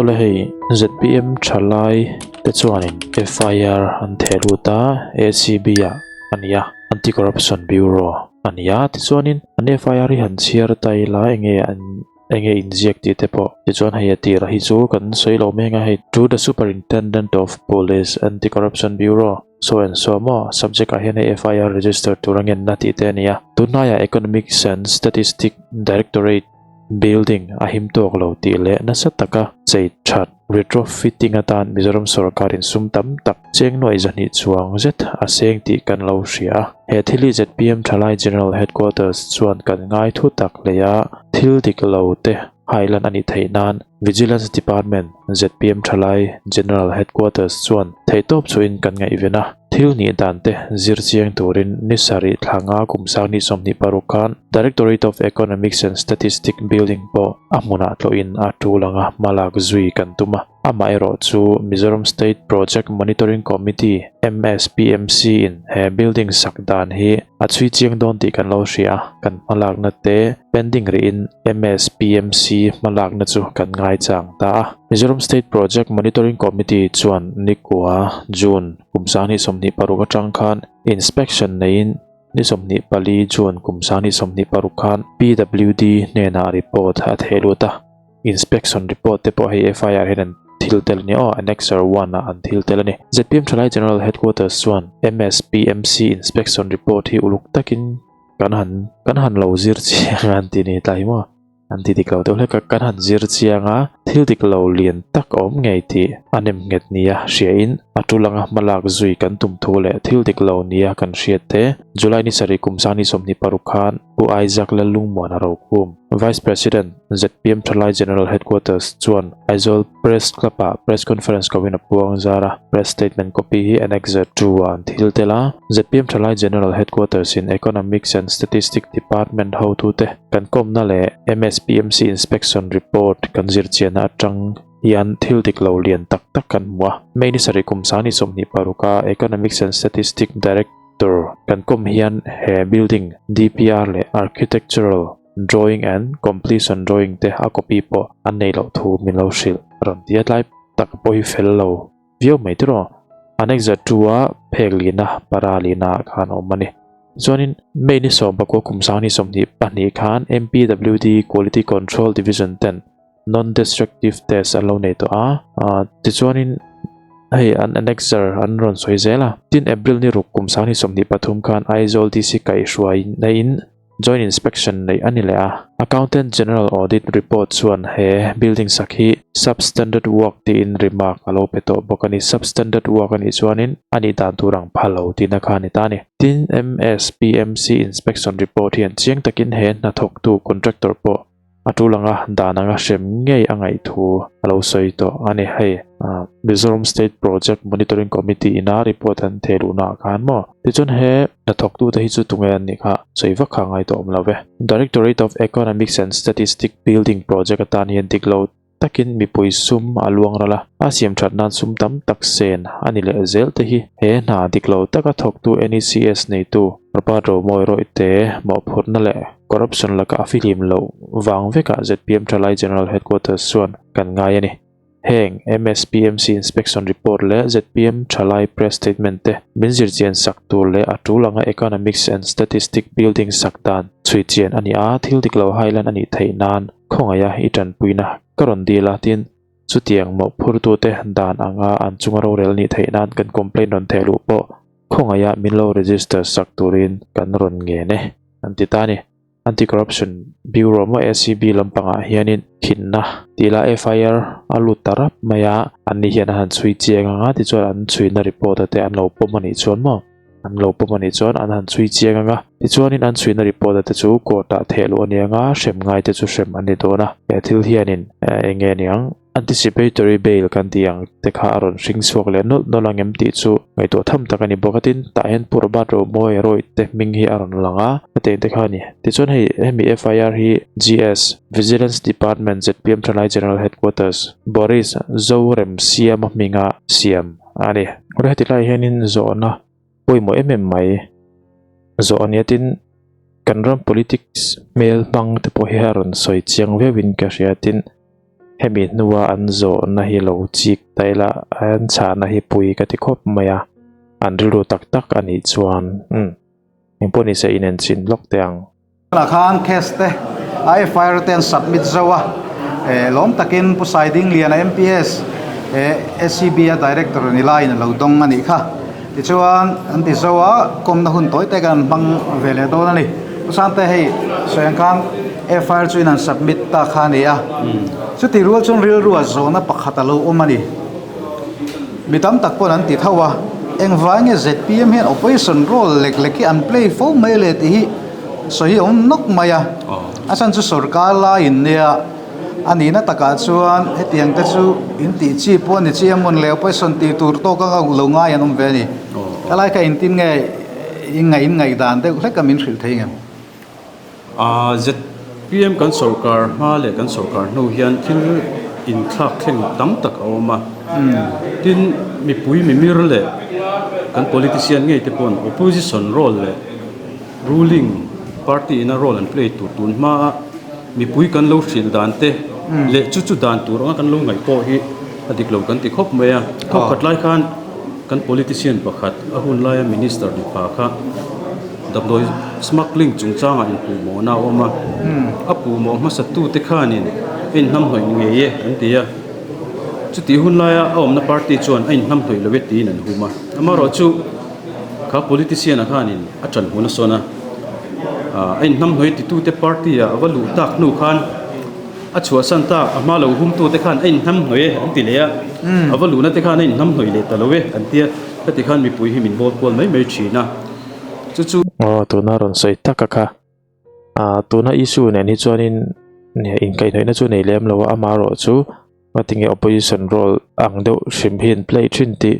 Awle hei ZPM thalai te chuanin FIR an theh lut a, ACB ah a ni a, Anti Corruption Bureau a ni a, tichuanin an FIR hi han chhiar ta ila enge an enge inziak tih te pawh tichuan hei a tirah hi chu kan sawi lo mek a hei To the Superintendent of Police Anti Corruption Bureau so and so maw subject ah hian hei FIR register tur a ngenna tih te a ni a, tunhnaiah Economics and Statistic Directorate Building a him tawk lo tih leh nasa taka chei that retrofitting atan Mizoram sorkarin sum tam tak cheng nuaih zahnih chuang zet a seng tih kan lo hria a. He thil hi zpm Thalai General Headquarters chuan kan ngai thu tak hlei a, thil dik lo te hailan a nih theih nan Vigilance Department zpm Thalai General Headquarters chuan theihtawp chuhin kan ngaihven a. Thil nih dan te zir chiang turin ni sarih thla nga kum sang ni 26 khan Directorate of Economics and Statistic building pawh a hmunah tlawhin a tul anga hmalak zui kan tum a. Amaherawh chu Mizoram State Project Monitoring Committee, MSPMC, in he building sak dan hi a chhui chiang dawn tih kan lo hria a, kan hmalakna te pending rihin MSPMC hmalakna chu kan ngaichang ta a. Mizoram State Project Monitoring Committee chuan nikua, June, kum 2026 atang khan inspection neiin ni 24 June kum 2026 khan PWD hnenah report a theh lut a. Inspection report te pawh hei FIR hian an thil tel a ni aw, Annexure one ah an thil tel a ni. Zpm Thalai General Headquarters chuan MSPMC inspection report hi uluk takin kan han kan han lo zir chiang a an ti ni tlai maw? An ti dik lo deuh hlek a, kan han zir chiang a, thil dik lo lian tak a awm ngei tih a nem nghet nia hriain a tul anga hmalak zui kan tum thu leh thil dik lo nia kan hriat te July ni sarih kum sang ni 26 khan Pu Isaac Lallungmuana Rokhum, Vice President, zpm Thalai General Headquarters chuan Aizawl Press Club-ah Press Conference kovin a puang zar a, Press Statement copy hi Annexure 2-ah an thil tel a. Zpm Thalai General Headquarters-in Economics and Statistic Department hotute kan kawmna leh MSPMC Inspection Report kan zirchianna atang hian thil dik lo lian tak tak kan hmu a. May ni sarih kum sang ni 26-a Economics and Statistic Director kan kawm hian he building DPR leh Architectural Drawing and completion drawing te a copy pawh an nei loh thu min lo hrilh rawn ti a tlai tak pawh hi fel lo viau mai tiraw Annexure 2 a phek lina para lina ah khan a awm a ni. Chuanin May ni 19 kum 2022 khan MPWD Quality Control Division ten non-destructive test an lo nei tawh a tichuanin hei an annexure an rawn sawi zel a tin April ni ruk kum 2023 khan Aizawl DC kaihhruai neiin Joint Inspection neih a ni leh a, Accountant General Audit Report chuan he building sak hi substandard work tiin remark a lo pe tawh bawk a ni. Substandard work a nih chuanin a nih dan tur ang pha lo tihna kha a ni ta a ni. Tin, MSPMC Inspection Report hian chiang takin he hnathawktu contractor pawh A tul anga dan anga hrem ngei a ngaih thu a lo sawi tawh a ni. Hei Mizoram State Project Monitoring Committee ina report an theh luhna ah khan maw? Tichuan he hnathawktute hi chu tunge an nih kha sawi vak kha a ngai tawh awm lo ve. Directorate of Economics and Statistic Building Project atan hian dik lo takin mipui sum a luang ral a, a siam that nan sum tam tak sen a ni leh zel te hi he hna dik lo taka thawktu NECS neitu Robert Romawi Rawihte mawhphurhna leh Corruption laka a fihlim loh vang vekah zpm Thalai General Headquarters chuan kan ngai a ni. Heng MSPMC Inspection Report leh zpm Thalai Press Statement te min zirchian sak tur leh a tul anga Economics and Statistic Building sak dan chhuichian a ni a, thil dik lo hailan a nih theih nan khawngaih a i tanpuina ka rawn dil a, tin, chutiang mawhphurtute dan anga an chunga rorel nih theih nan kan complaint rawn theh luh pawh khawngaih a min lo register sak turin kan rawn ngen e an ti ta a ni. Anti-Corruption Bureau maw ACB lampangah hianin khinna tih lah FIR a lut ta rap mai a, anni hian an han chhui chiang ang a tichuan an chhuina report a te an lo pawm a nih chuan maw an lo pawm a nih chuan an han chhui chiang ang a, tichuanin an chhuina report a te chu court ah theh luh a ni ang a, hrem ngai te chu hrem an ni dawn a, he thil hianin eng nge niang? Anticipatory bail kan tih ang te kha a rawn hring chhuak leh nawlh nawlh ang em tih chu ngaihtuah tham tak a ni bawk a, tin tah hian Pu Robert Romawi Rawih te hming hi a rawn lang a, hetiang te kha a ni. Tichuan hei hemi FIR hi GS, Vigilance Department, zpm Thalai General Headquarters, Boris Zoremsiama hminga siam a ni. Heti lai hianin zawhna pawimawh em em mai zawh a nia tin kan ram politics hmel hmang te pawh hi a rawn sawi chiang viauin ka hria tin. Hemi hnua an zawhna hi lo chik ta ila an chhahna hi pui ka ti khawp mai a, an rilru tak tak a nih chuan umm engpawh nise inenchin lawk teh ang. Tunah khan case te a FIR te an submit zo a, lawm takin Pu Saidingliana MPS ACB a Director ni laiin a lo dawng a nih kha. Tichuan an ti zo a, kawmna hun tawi te kan hmang ve leh dawn a ni. Pu Sangte hei sawi ang khan FIR chu in han submit ta kha a ni a, chuti rual chuan rilru a zawhna pakhat a lo awm a ni. Mi tam tak pawn an ti tho a, engvai nge zpm hian opposition role lek lek hi an play fo mai le tih hi sawi hi a awm nawk mai a. A chhan chu sorkar laiin nia a nihna takah chuan hetiang te chu in tih chi pawh a ni chi a mawn le opposition tih tur tawk anga lo ngai an awm ve a ni. Helai kha engtin nge in ngaih in ngaihdan deuh hlek a min hrilh thei ngem? ZPM kan sorkar hma leh kan sorkar hnu hian thil inthlak thleng tam tak a awm a. Tin, mipui mimir leh kan politician ngei te pawn opposition role leh ruling party ina role an play tur tun hma a mipui kan lo hrilh dan te leh chu chu dan tur anga kan lo ngaih pawh hi a dik lo kan ti khawp mai a. Thawkkhat lai khan kan politician pakhat a hun laia minister ni pha kha Damdawi smuggling chungchangah inpuhmawhna a awm a, a puhmawh hmasatute khanin a inhnamhnawih ngei e an ti a. Chutih hun laia a awmna party chuan a inhnamhnawih lo e tiin an hum a. Amaherawhchu kha politician-a khanin a ṭan hmun a sawn a, a inhnamhnawih titute party-ah a va luh tak hnu khan a chhuahsan tak, a hma lo humtute khan a inhnamhnawih e an ti leh a, a va luhna te khan a inhnamhnawih leh ta lo e an ti a. Heti khan mipui hi min bawl kual mai mai ṭhin a. Chu chu. Aw tuna rawn sawi tak a kha. Ah tuna issue nen hi chuanin inkaihhnawihna chu nei lem lo a, amaherawh chu ngatinge opposition role ang deuh hrim hi an play thin tih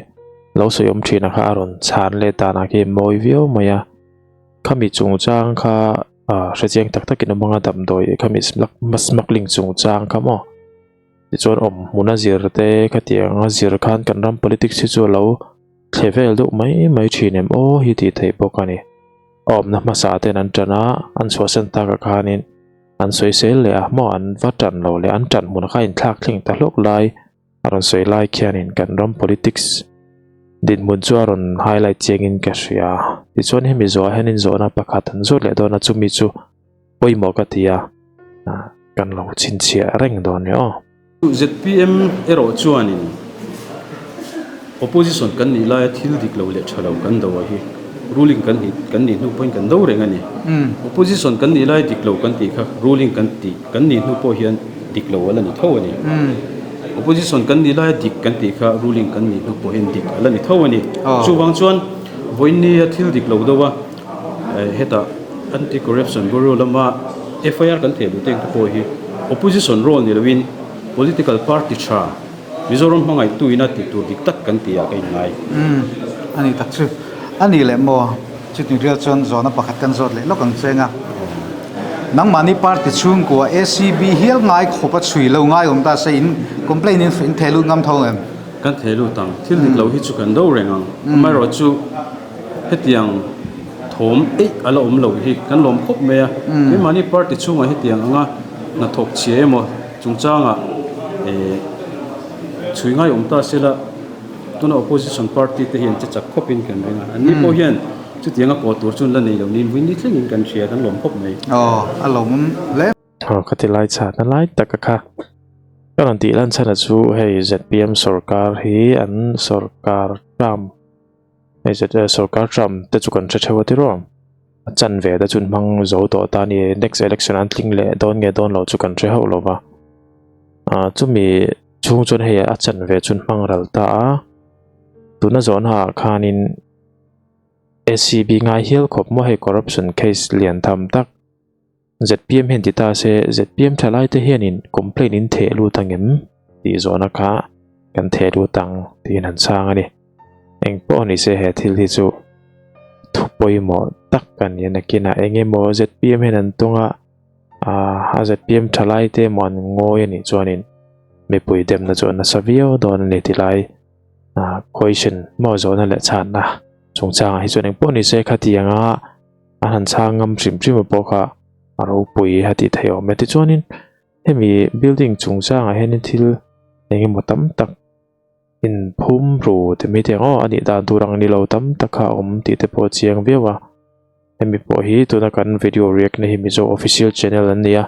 lo sawi awm thin a kha a rawn chhan leh danah khi mawi viau mai a. Khami chungchang kha ah hrechiang tak takin awm anga damdawi khami smuggling chungchang kha maw. Tichuan awm hmuna zir te khatianga zir khan kan ram politics hi chu a lo thle vel deuh mai mai thin em aw hi tih theih bawk a ni. A awmna hmasa ten an tan a, an chhuahsan takah khanin an sawi sel leh a, maw an va tan lo leh an tan hmun kha inthlak thleng ta hlawk lai a rawn sawi lai khianin kan ram politics dinhmun chu a rawn highlight chiangin ka hria. Tichuan hemi zawhah hianin zawhna pakhat an zawt leh dawn a, chumi chu pawimawh ka ti a, kan lo chhinchhiah reng dawn nia aw. Zpm erawh chuanin opposition kan nih laia thil dik lo leh tha lo kan do a hi ruling kan nih kan nih hnu pawhin kan do reng a ni. Opposition kan nih laia dik lo kan tih kha ruling kan tih kan nih hnu pawh hian dik lo a la ni tho a ni. Opposition kan nih laia dik kan tih kha ruling kan nih hnu pawh hian dik a la ni tho a ni. Chuvang chuan vawiinnia thil dik lo do a hetah Anti-Corruption Bureau lama FIR kan theh duh teng te pawh hi Opposition role ni loin Political party tha Mizoram hmangaihtu ina tih tur dik tak kan tih ah ka inngai. Umm a ni tak chu. A ni leh maw? Chutih rial chuan zawhna pakhat kan zawt leh lawk ang cheng a. Nangmahni party chhungkua ACB hial ngai khawp a chhui lo ngai awm ta se in complaint in in theh lut ngam tho em? Kan theh lut ang. Thil dik lo hi chu kan do reng ang. Amaherawhchu hetiang thawm eih a la awm lo hi kan lawm khawp mai a. Keimahni party chhungah hetiang anga hnathawk chhia emaw chungchangah eh chhui ngai awm ta sela tuna opposition party te hian che chak khawpin kan ring a. Anni pawh hian chutianga kaw tur chu an la nei lo niin vui ni thlengin kan hria kan lawm khawp mai. Aw a lawmawm hle. Aw ka ti lai chhahna lai taka kha ka rawn tih lan chhan a chu hei zpm sorkar hi an sorkar term Hei zet e sorkar Trump te chu kan hre theuh a tiraw? A chan ve te chu an hmang zo tawh ta a ni. Next election an tling leh dawn nge dawn lo chu kan hre hauh lo va. Ah chumi chhung chuan hei a chan ve chu an hmang ral ta a. Tuna zawhna ah khanin ACB ngai hial khawp maw hei corruption case lian tham tak zpm hian ti ta se zpm thalai te hianin complaint in theh lut ang em tih zawhna kha kan theh lut ang tiin an chhang a ni. Engpawh ni se he thil hi chu thu pawimawh tak a ni a nakinah eng emaw zpm hian an tung a ah a zpm thalai te emaw an ngawi a nih chuanin mipui demna chu a nasa viau dawn a ni ti lai ah question maw zawhna leh chhanna chungchangah hi chuan engpawh ni se khatianga a han chhang ngam hrim hrim a pawh kha a ropui a tih theih awm e. Tichuanin. Hemi building chungchangah hianin thil eng emaw tam tak inphum ru ti mai thei ang aw a nih dan tur ang ni lo tam tak kha a awm tih te pawh a chiang viau a. Hemi pawh hi tuna kan video react na hi Mizo official channel an ni a,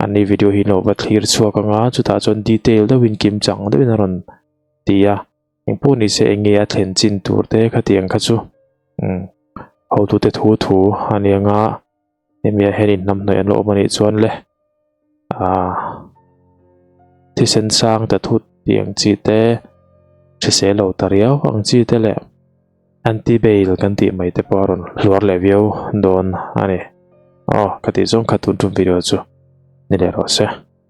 an ni video hi lo va thlir chhuak ang a chutah chuan detail deuhin kim chang deuhin a rawn ti a. Engpawh ni se eng nge a thlen chin tur te khatiang kha chu umm hotute thu thu a ni ang a. Hemi ah hian inhnamhnawih an lo awm a nih chuan le ah thisen sang ta thut tih ang chi te hrisel lo ta riau ang chi te leh anti bail kan tih mai te pawh a rawn hluar leh viau dawn a ni. Aw ka tih zawng kha tun tum video chu ni leh rawh se.